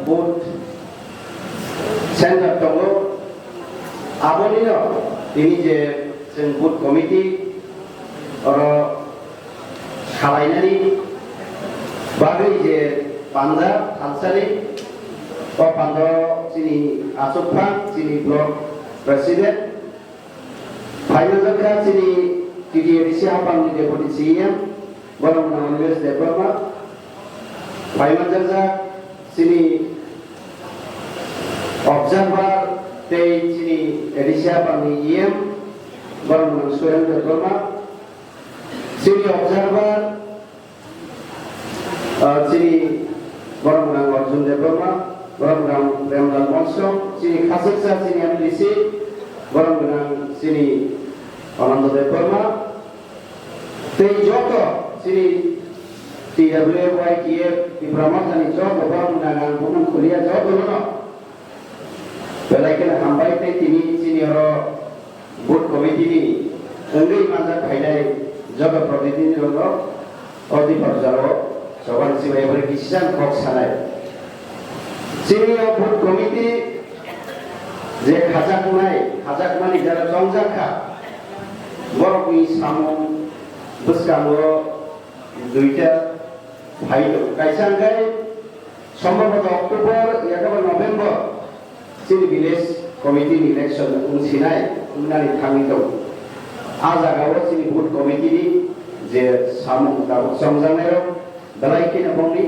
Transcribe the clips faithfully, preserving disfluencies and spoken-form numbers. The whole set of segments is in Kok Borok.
Booth center tongo, abonino tini je chwng booth committee oro khalainani bagwi je panda thansani, o panda chini achukphang chini block president, phaimanjakha chini T T A D C hapangni deputy C E M, borok Animesh Debbarma, phaimanjakjak chini observer tei chini A D C hapangni E M, borok Surendra Debbarma, chini observer, ah, chini borok gwnang Arjun Debbarma, borok gwnang Premlal Monso, chini khachuksa chini M D C, borok gwnang chini Ananda Debbarma, tei joto chini T W Y T F Tipra Mothani joto borok gwnang ang bumung khuliya joto no belai kheno hambai tei tini chini oro booth committee ni wngwi manjak phainai joto protinidhi rokno o Tipra jora o chobani sibai bai kisa kok sanai. Chini o booth committee je khajaknai, khajakmani jara chongjak kha, borokni samung bwskango duita phai tongo. Kaisa hwnkhe sombhoboto October yakaba November chini village committee ni election wng sinai, wngnani thangwi tongo. A jagao chini booth committee ni je samung tabuk chongjaknairok belai kheno bongni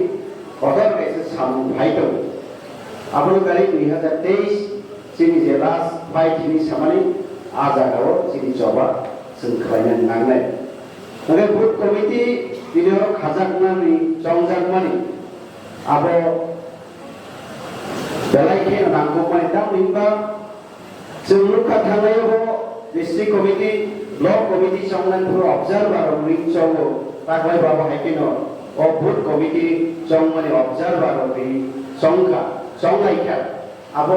kotor kaisa samung phai tongo. Abono gari dui hazar teis chini je last fight hinwi samani a jagao chini choba chwng khlaina nangnai. Hwnkhe booth committee tini oro khajakmani, chongjakmani abo belai kheno nangkukmani, tamni hwnba chwng nukha thangnaio bo district committee, block committee chongnani phuru observer rok ring chogo, taklai bo abo hai kheno o booth committee chongmani observer rok ring chongkha, chonglaikha. Abo,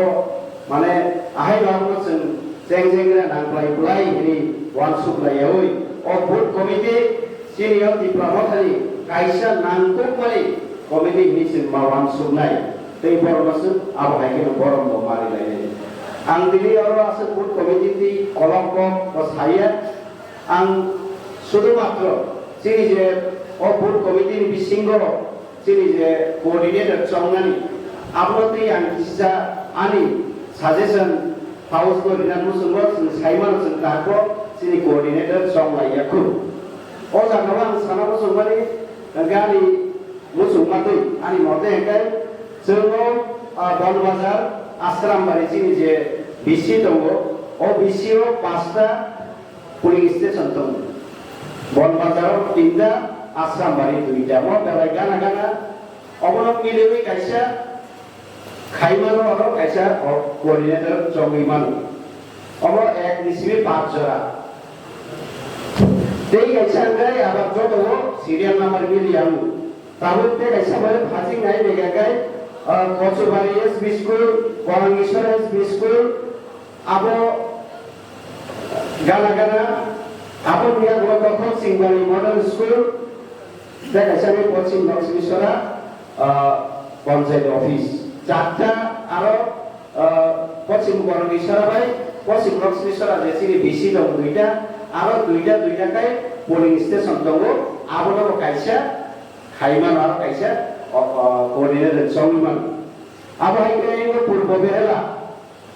mane, ahai rokno chwng cheng cheng rwna nang klai klai hwnwi uansuk laiyaui o booth committee chini o Tipra Mothani kaisa nangkukmani committee hwnwi chwng ma uansuknai tei borokno chwng abo hai kheno borom bo mari lainai. Ang tini oro aswk booth committee tei kolok kok bo saya. Ang sudu matro chini je o booth committee ni bisingo chini je coordinator chongnani, abono tei ang kisa ani suggestion house no rina muchungo chwng saimano chwng tako chini coordinator chonglai ya khu. O jaga o ang sana muchungmani hwnkhe ani muchungma twi ani mote hwnkhe chwng o, ah, Bonbazar Asrambari chini je B C tongo, o B C o pasta polling station tongo. Bonbazar o tinta, Asrambari duita. Mo belai gana gana obono miliwi kaisa khaimano, oro kaisa o coordinator chongwi mano. Obo ek ni simi panch jora. Tei kaisa hwnkhe abar joto o serial number mili amo. Tabuk tei kaisa bai phajing nai naiga kai, ah, Kochubari S B School, Korangisora S B School, abo gana gana, abo ni yago Dokhon Singbari Model School, tei kaisa ni Pochim Laksmisora, ah, Panchayat Office. Charta aro, ah, Pochim Korangisora bai Pochim Laksmisora je chini B C tongo duita, aro duita duita kai polling station tongo, abono bo kaisa khaimano aro kaisa, o, o, coordinator chongwi mano. Abo hai khe ino Purbo Behela,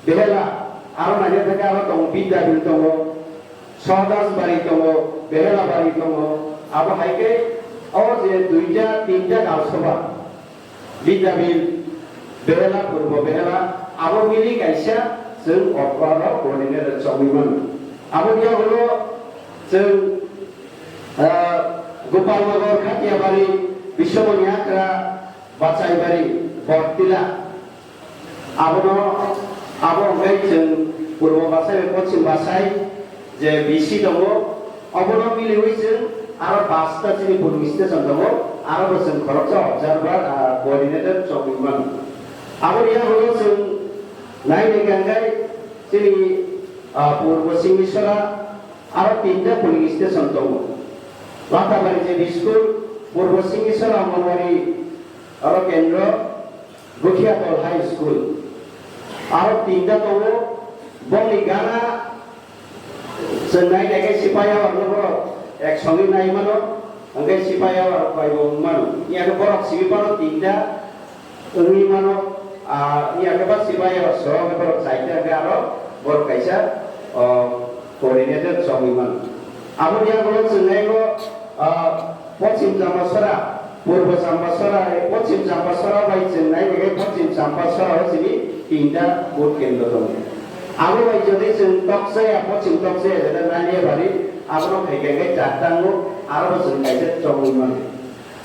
Behela, aro naina thangkhe aro tongo Bidyabil tongo, Sodasbari tongo, Behelabari tongo, abo hai khe o je duita tinta Galsoba, Bidyabil, Behela, Purbo Behela, abo mili kaisa chwng o, oro coordinator chongwi mano. Abo ni yagulo chwng, ah, Gopalnagar, Khatiyabari, Biswamoni Akra, Bachaibari, Bortila. Abono, abo hwnkhe chwng Purbo Bachai bai Pochim Bachai je B C tongo, obono miliwi chwng aro pasta chini polling station tongo, aro bo chwng khoroksa observer, ah, coordinator chongwi mano. Aboni yagulo chwng nai nai kha hwnkhe chini, ah, Purbo Singhisora aro tinta polling station tongo. Latabari je school, Purbo Singhisora Anganwadi aro kendro, Gokhiathal High School. Aro tinta tongo, bongni gana chwng nai nai khe sipai yawarno borok ek songwi nai mano, hwnkhe sipai yawar bai bo wng mano. Iya khe borok simi phano tinta wngwi mano, ah, iya khe ba sipai yawar soro khe borok chaita hwnkhe aro borok kaisa, oh, coordinator chongwi mano. Aboni yagulo chwng naigo, ah, Pochim Chambasora, Purbo Chambasora, eh, Pochim Chambasora bai chwng nai nai khe Pochim Chambasora o simi tinta vote kendro tongo. Abo bai jodi chwng Tokchaya, Pochim Tokchaya jeta Naliabari, abono khai khai khe charta wngo, aro bo chwng kaisa chongwi mano.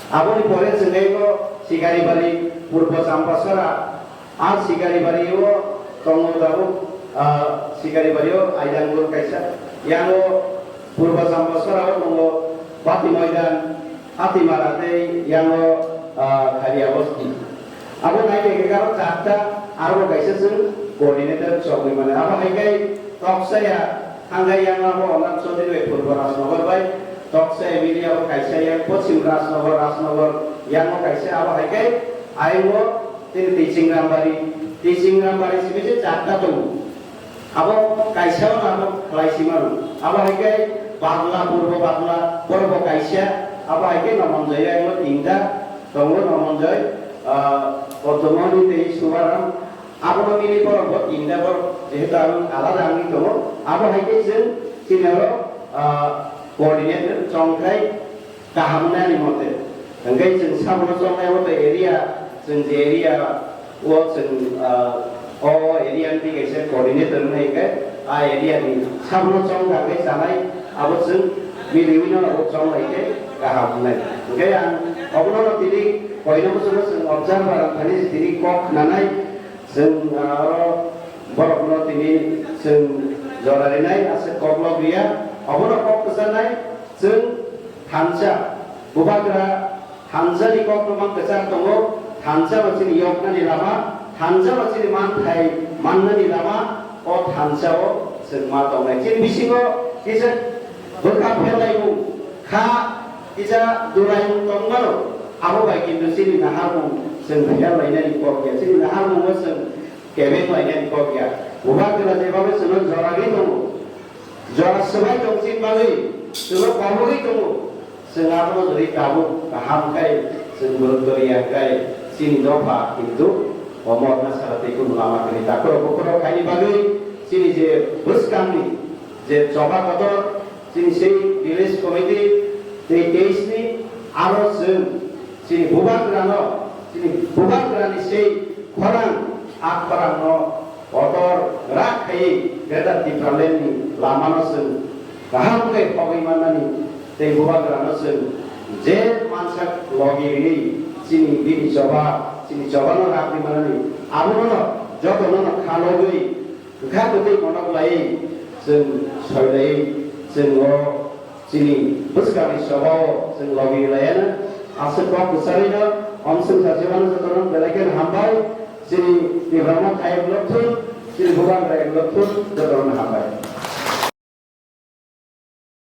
Aboni pore chwng naigo Sikaribari, Purbo Chambasora, a Sikaribari o tongo tabuk, ah, Sikaribari o Aidangul kaisa, yango Purbo Chambasora o tongo Pati Moidan, Hatimara tei yango, ah, Khariya Bosti. Abo nai khe karo charta, aro bo kaisa chwng coordinator chongwi mano. Abo hai khe Tokchaya thangkhe yango abo Onam Chaudhary bai Purbo Rajnagar bai, Tokchaya mili abo kaisa yang Pochim Rajnagar, Rajnagar yango kaisa abo hai khe ayungo tini Tei Chingrambari, Tei Chingrambari simi se charta tongo. Abo kaisa o abo khlai si mano. Abo hai khe Bagla, Purbo Bagla, borok bo kaisa, abo hai khe Nomonjoy o tinta tongo, Nomonjoy, ah, Podomoni tei Subaram. Abono mili borok bo tinta borok jehetu ang alada wngwi tongo. Abo hai khe chwng chini oro, ah, coordinator chongkhai kaham wngnani mote. Hwnkhe chwng sabono chongnai o tei area, chwng je area o chwng, ah, o area ni kaisa coordinator wngnai hwnkhe, a area ni sabono chongda khe chanai, abo chwng miliwi no abo chonglai khe kaham wngnai. Hwnkhe ang obono no tini koino bwswkno chwng observer wng thani tini kok khnanai, chwng, ah, oro borokno tini chwng jora rinai, aswk kok lok riya, obono kok kwcharnai, chwng thansa, Bubagra thansa ni kok no mang kwchar tongo, thansa bo chini yoknani lama, thansa bo chini manthai mannani lama, o thansa o chwng ma tongnai. Chini bisingo kisa bwkha pherlaimung, kha kisa dulaimung tongmano, abo bai kintu chini naharmung chwng pherlainani kok ya, chini naharmungo chwng kebeng lainani kok ya. Bubagra jebabe chwngno joragwi tongo. Jora swbai tong chini bagwi chwngno kobogwi tongo. Chwng abono jodi tabuk kaham khai chwng borok doriya khai chini dopha kintu omor na sara tei kunu lama kwrwi takhurok bukhurok khaini bagwi chini je bwskangni je choba kotor chini sei village committee tei teis ni aro chwng chini bubagrano chini bubagrani sei khorang a khorangno kotor rak khaiwi Greater Tipraland ni lamano chwng kaham khe pogwi mannani tei bubagrano chwng je mansak logi rwi chini bini choba, chini chobano rakwi mannani abono jotono khalogwi kwkha kwtwi monok laiwi chwng soilaiwi chwng o Chini bwskangni sobao chwng logi laiyana. Aswk kok kwcharwino omswng sajwmano jotono belai kheno hambai. Chini Tiprano thayok lokthun, chini bubagra lokthun jotono hambai.